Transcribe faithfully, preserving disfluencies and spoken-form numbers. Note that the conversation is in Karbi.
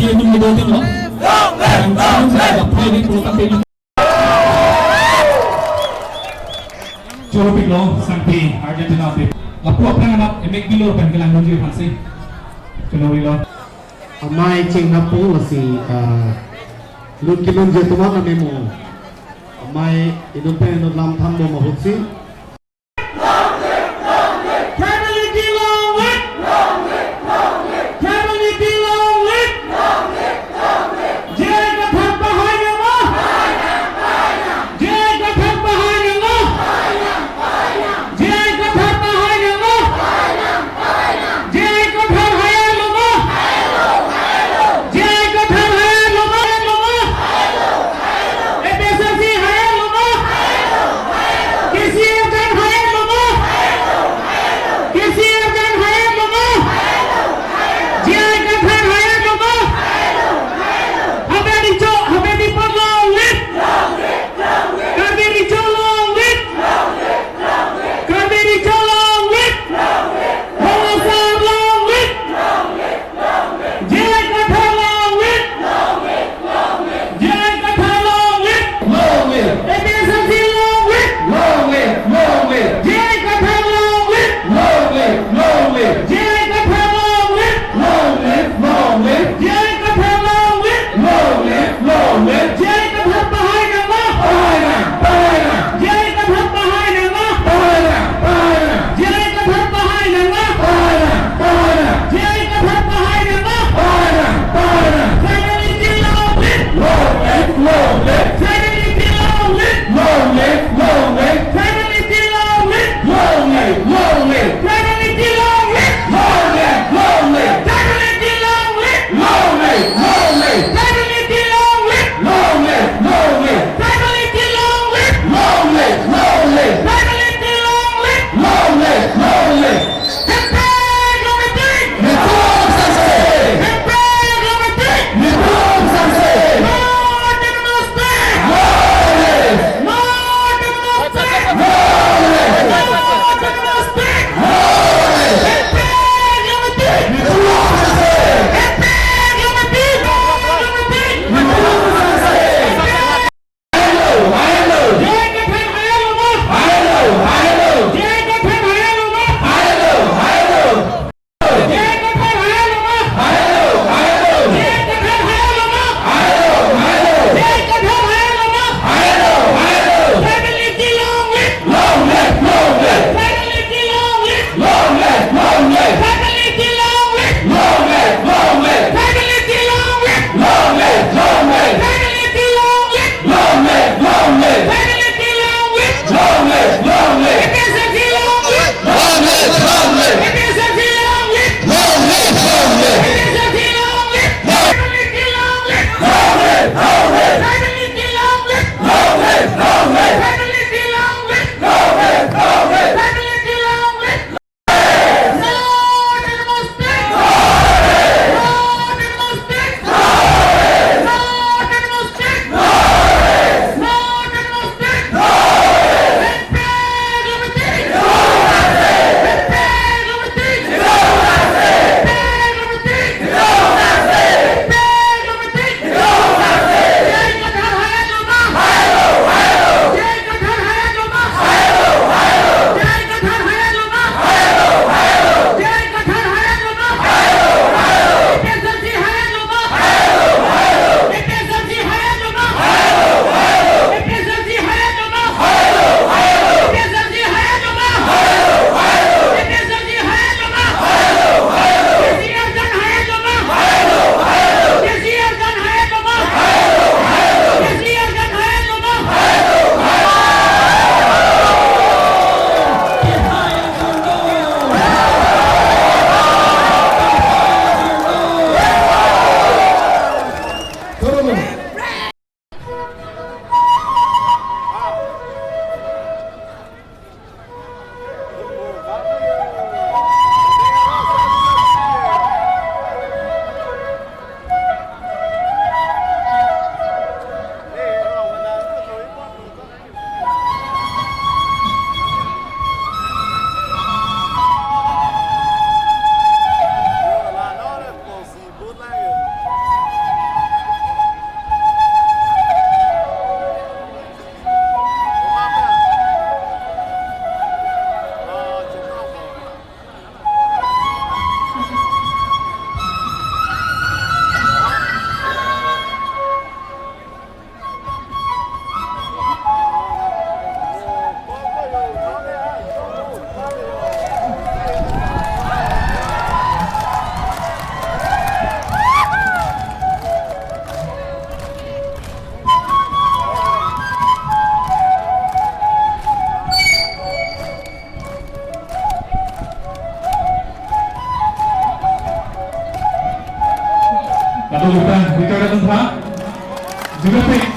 Choro pik lo, sangpi Argentina pi. Lapu aphrang amat emek bilo pen kelang nunji aphansi. Choro pik lo. Amei cheng napo lasi, ah, lun kelunji atum an amemo. Amei inut pen inut lam thanbom ahutsi. Family T long live! Family T long live! J I Kathar pahai nanglo! J I Kathar pahai nanglo! J I Kathar pahai nanglo! J I Kathar haiya loma! J I Kathar haiya loma! A P H L C haiya loma! K C A Ato lupa, Victor Ratanpha. Juga pe.